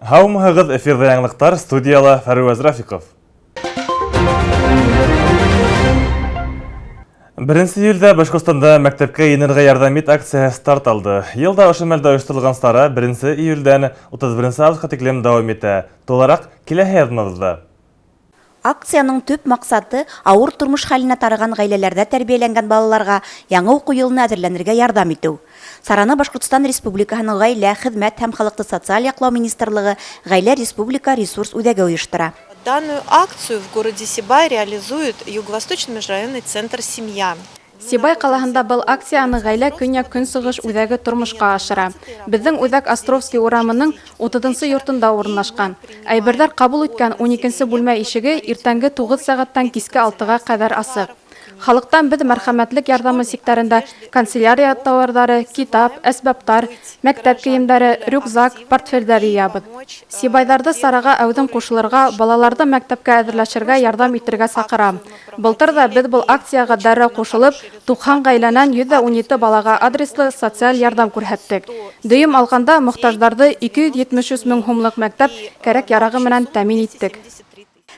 Һаумыһығыҙ, эфирҙа яңылыҡтар, студияла Фәрүәз Рафиҡов. Беренсе июлдә Башҡортостанда мәктәпкә йыйынырға ярҙам ит акцияһы старт алды. Йыл да ошо мәлдә ойошторолған сара беренсе июлдән 31 августҡа тиклем дауам итә. Тулыраҡ киләһе яҙмабыҙҙа. Акцияның төп маҡсаты ауыр тормош хәленә тарыған ғаиләләрҙә тәрбиәләнгән балаларға яңы уҡыу йылына әҙерләнергә ярҙам итеү. Сараны Башҡортостан Республикаһының Ғаилә, хеҙмәт һәм халыҡты социаль яҡлау министрлығы Ғаилә республика ресурс үҙәге ойоштора. Данную акцию в городе Сибай реализует Юго-Восточный межрайонный центр «Семья». Сибай ҡалаһында был акцияны Ғаилә көньяҡ-көнсығыш үҙәге тормошҡа ашыра. Беҙҙең үҙәк Островский урамының 30 йортонда урынлашҡан. Әйберҙәр ҡабул иткән 12 бүлмә ишеге иртәнге 9 сәғәттән киске 6-ға ҡәҙәр асыҡ. Халыҡтан беҙ мәрхәмәтлек ярҙамы сиктәрендә канцелярия тауарҙары, китап, әсбаптар, мәктәп кейемдәре, рюкзак, портфелдәр йыябыҙ. Сибайҙарҙы сараға әүҙем ҡушылырға, балаларҙы мәктәпкә әҙерләшергә ярҙам итергә саҡырам. Былтыр ҙа беҙ был акцияға дәррәү ҡушылып, 90 ғаиләнән 117 балаға адреслы социаль ярҙам күрһәттек. Дөйөм алғанда, мохтаждарҙы 273 мең һумлыҡ мәктәп кәрәк-ярағы менән тәьмин иттек.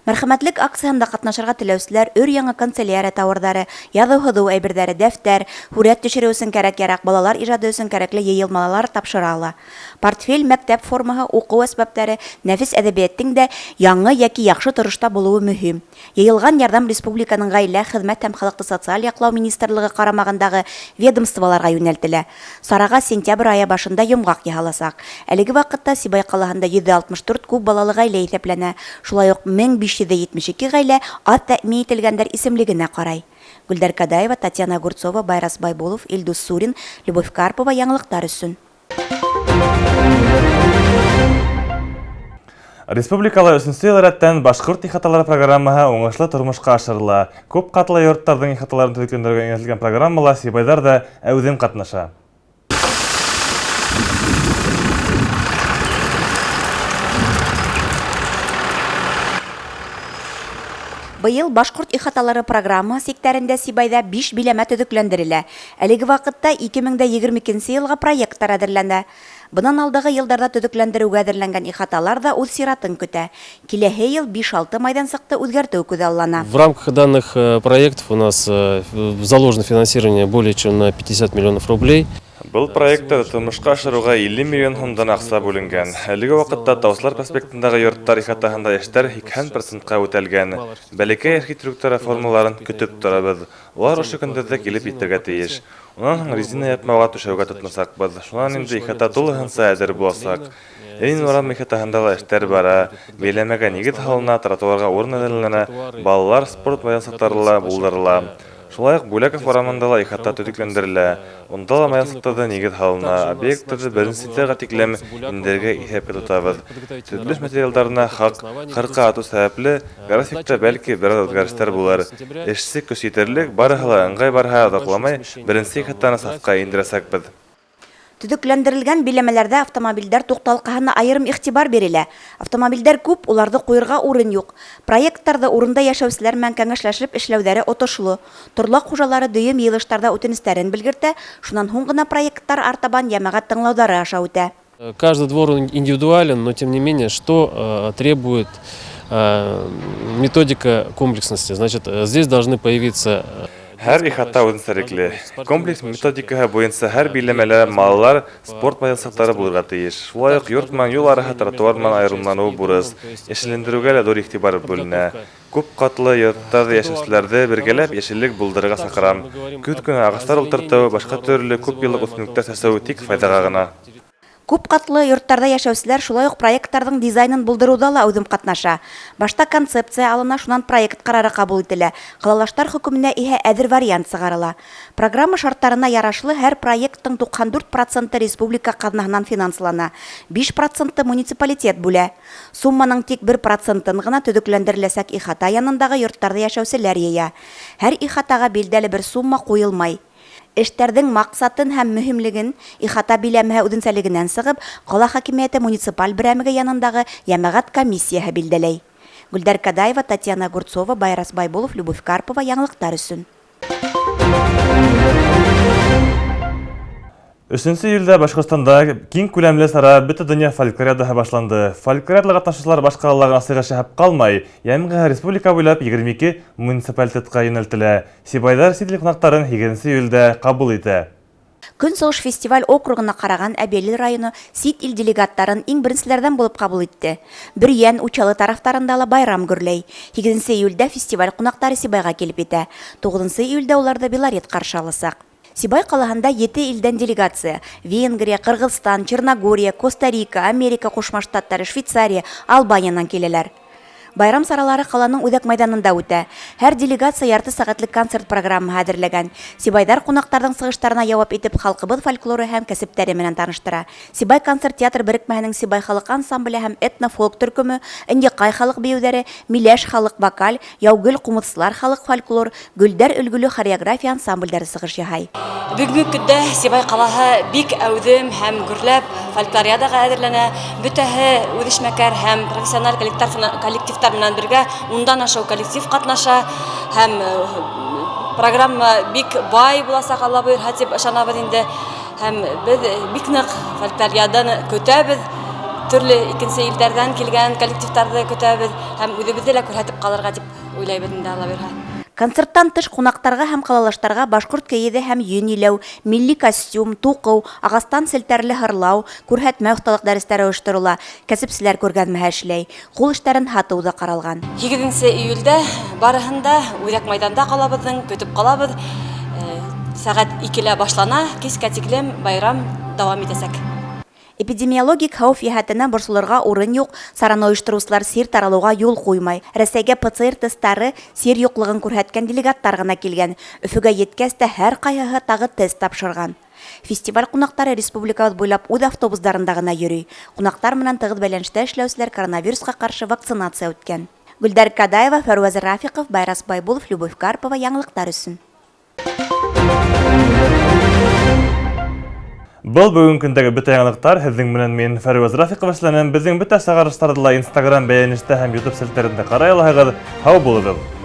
Мәрхәмәтлек акцияһында ҡатнашырға теләүселәр өр-яңы канцелярия тауарҙары, яҙыу-һыҙыу әйберҙәре, дәфтәр, һүрәт төшөрөү өсөн кәрәк-ярак, балалар ижады өсөн кәрәкле йыйылмалар тапшыра ала. Портфель, мәктәп формаһы, уҡыу әсбаптары, нәфис әҙәбиәттең дә яңы йәки яҡшы торошта булыуы мөһим. Йыйылған ярҙам республиканың Ғаилә, хеҙмәт һәм халыҡты социаль яҡлау министрлығы ҡарамағындағы ведомстволарға йүнәлтелә. Сараға сентябрь айы башында йомғаҡ яһаласаҡ. Әлеге ваҡытта Сибай ҡалаһында 164 күп балалы ғаилә иҫәпләнә. Шулай уҡ 1572 ғаилә аҙ тәьмин ителгәндәр исемлегенә ҡарай. Гөлдәр Кадаева, Татьяна Огурцова, Байрас Байбулов, Илдус Сурин, Любовь Карпова яңылыҡтар өсөн. Республикала өсөнсө йыл рәттән Башҡорт ихаталары программаһы уңышлы тормошҡа ашырыла. Күп ҡатлы йорттарҙың ихаталарын төҙөкләндереүгә йүнәлтелгән программала сибайҙар ҙа әүҙем ҡатнаша. Быйыл Башҡорт ихаталары программаһы сиктәрендә Сибайҙа 5 биләмә төҙөкләндерелә. Әлеге ваҡытта 2022 йылға проекттар әҙерләнә. Бынан алдағы йылдарҙа төҙөкләндереүгә әҙерләнгән ихаталар ҙа үҙ сиратын көтә. Киләһе йыл 5-6 майҙансыҡты үҙгәртеү күҙаллана. В рамках данных проектов у нас заложено финансирование более чем на 50 миллионов рублей. Был проектты тормошҡа ашырыуға 50 миллион һумдан аҡса бүленгән. Әлеге ваҡытта Таусылар проспектындағы йорттар ихатаһында эштәр 80%-ҡа үтәлгән. Бәләкәй архитектура формаларын көтөп торабыҙ. Улар ошо көндәрҙә килеп етергә тейеш. Унан һуң резина япмауға түшәүгә тотонасаҡбыҙ. Шунан инде ихата тулыһынса әҙер буласаҡ. Ленин урам ихатаһында ла эштәр бара. Биләмәгә нигеҙ һалына, тротуарға урын әҙерләнә, балалар спорт майҙансыҡтары ла булдырыла. Шулай уҡ Бүләков урамында ла ихата төҙөкләндерелә. Унда ла майҙансыҡтарҙа нигеҙ һалына. Объекттарҙы беренсе сентябргә тиклем индерергә иҫәпкә тотабыҙ. Төҙөлөш материалдарына хаҡ ҡырҡа атыу сәбәпле графикта бәлки бер аҙ үҙгәрештәр булыр. Эшсе көс етерлек, барыһы ла ыңғай барһа, оҙаҡламай беренсе ихатаны сафҡа индерәсәкбеҙ. Төҙөкләндерелгән биләмәләрҙә автомобилдәр туҡталҡаһына айырым иғтибар бирелә. Автомобилдәр күп, уларҙы ҡуйырға урын юҡ. Проекттарҙы урында йәшәүселәр менән кәңәшләшеп эшләүҙәре отошло. Торлаҡ хужалары дөйөм йыйылыштарҙа үтенестәрен белгертә, шунан һуң ғына проекттар артабан йәмәғәт тыңлауҙары аша үтә. Каждый двор индивидуален, но тем не менее, что требует методика комплексности. Значит, здесь должны появиться Һәр ихата үҙенсәлекле. Комплекс методикаһы буйынса һәр биләмәлә балалар спорт майҙансыҡтары булырға тейеш. Шулай уҡ йорт менән юл араһы тротуар менән айырымланыуы бурыс. Йәшелләндереүгә лә ҙур иғтибар бүленә. Күп ҡатлы йорттарҙа йәшәүселәрҙе бергәләп йәшеллек булдырырға саҡырам. Көҙ көнө ағастар ултыртыу, башҡа төрлө күп йыллыҡ үҫемлектәр сәсеү тик файҙаға ғына. Күп ҡатлы йорттарҙа йәшәүселәр шулай уҡ проекттарҙың дизайнын булдырыуҙа ла әүҙем ҡатнаша. Башта концепция алына, шунан проект ҡарары ҡабул ителә. Ҡалалаштар хөкөмөнә иһә әҙер вариант сығарыла. Программа шарттарына ярашлы һәр проекттың 94% республика ҡаҙнаһынан финанслана, 5% муниципалитет бүлә. Сумманың тик 1% ғына төҙөкләндереләсәк ихата янындағы йорттарҙа йәшәүселәр йыя. Һәр ихатаға билдәле бер сумма ҡуйылмай. Эштәрҙең маҡсатын һәм мөһимлеген ихата биләмәһе үҙенсәлегенән сығып, ҡала хакимиәте муниципаль берәмеге янындағы йәмәғәт комиссияһы билдәләй. Гөлдәр Кадаева, Татьяна Огурцова, Байрас Байбулов, Любовь Карпова яңылыҡтар өсөн. Өсөнсө июлдә Башҡортостанда киң күләмле сара Бөтә донъя фольклориадаһы башланды. Фольклориадала ҡатнашыусылар баш ҡалала ғына сығыш яһап ҡалмай, йәмғиһе республика буйлап 22 муниципалитетҡа йүнәлтелә. Сибайҙар сит ил ҡунаҡтарын һигеҙенсе июлдә ҡабул итә. Көнсығыш фестиваль округына ҡараған Әбйәлил районы сит ил делегаттарын иң беренселәрҙән булып ҡабул итте. Бөрйән, Учалы тарафтарында ла байрам гөрләй. Һигеҙенсе июлдә фестиваль ҡунаҡтары Сибайға килеп етә. Туғыҙынсы июлдә уларҙы Белорет ҡаршы аласаҡ. Сибай ҡалаһында ете илдән делегация, Венгрия, Ҡырғыҙстан, Черногория, Коста-Рика, Америка Ҡушма Штаттары, Швейцария, Албаниянан киләләр. Байрам саралары ҡаланың үҙәк майҙанында үтә. Һәр делегация ярты сәғәтлек концерт программаһы әҙерләгән. Сибайҙар ҡунаҡтарҙың сығыштарына яуап итеп халҡыбыҙ фольклоры һәм кәсептәре менән таныштыра. Сибай концерт театр берекмәһенең Сибай халыҡ ансамбле һәм этно-фолк төркөмө, Ынйыҡай халыҡ бейеүҙәре, Миләш халыҡ вокаль, Яугөл ҡумыҙсылар халыҡ фольклор, Гөлдәр өлгөлө хореография ансамблдәре сығыш яһай. Бөгөнгө көндә Сибай ҡалаһы бик әүҙем һәм гөрләп фольклориадаға әҙерләнә. Бөтәһе үҙешмәкәр һәм профессиональ коллективтар менән бергә ундан ашыу коллектив ҡатнаша һәм программа бик бай буласаҡ, Алла бойорһа, тип ышанабыҙ инде. Һәм беҙ бик ныҡ фольклориаданы көтәбеҙ. Төрлө икенсе илдәрҙән килгән коллективтарҙы көтәбеҙ һәм үҙебеҙҙе лә күрһәтеп ҡалырға тип уйлайбыҙ инде, Алла бойорһа. Концерттан тыш ҡунаҡтарға һәм ҡалалаштарға башҡорт кейеҙе һәм йөн иләү, милли костюм, туҡыу, ағастан селтәрле һырлау, күрһәтмә оҫталыҡ дәрестәре ойошторола, кәсепселәр күргәҙмәһе эшләй, ҡул эштәрен һатыу ҙа ҡаралған. Һигеҙенсе июлдә барыһын да үҙәк майҙанда ҡалабыҙҙың көтөп ҡалабыҙ. Сәғәт икелә башлана, кискә тиклем байрам дауам итәсәк. Эпидемиологик хәүеф йәһәтенән борсолорға урын юҡ, сараны ойоштороусылар сир таралыуға юл ҡуймай. Рәсәйгә ПЦР тесттары сир юҡлығын күрһәткән делегаттар ғына килгән. Өфөгә еткәс тә һәр ҡайһыһы тағы тест тапшырған. Фестиваль ҡунаҡтары республикабыҙ буйлап үҙ автобустарында ғына йөрөй. Ҡунаҡтар менән тығыҙ бәйләнештә эшләүселәр коронавирусҡа ҡаршы вакцинация үткән. Гөлдәр Кадаева, Фәрүәз Рафиҡов, Байрас Байбулов, Любовь Карпова яңылыҡтар өсөн. Был бөгөн көндәге бөтә яңылыҡтар. Һеҙҙең менән мин Фәрүәз Рафиҡов эшләнем. Беҙҙең бөтә сығарыштарҙы ла Instagram бәйләнештә һәм YouTube селтәрендә ҡарай алаһығыҙ. Һау булығыҙ.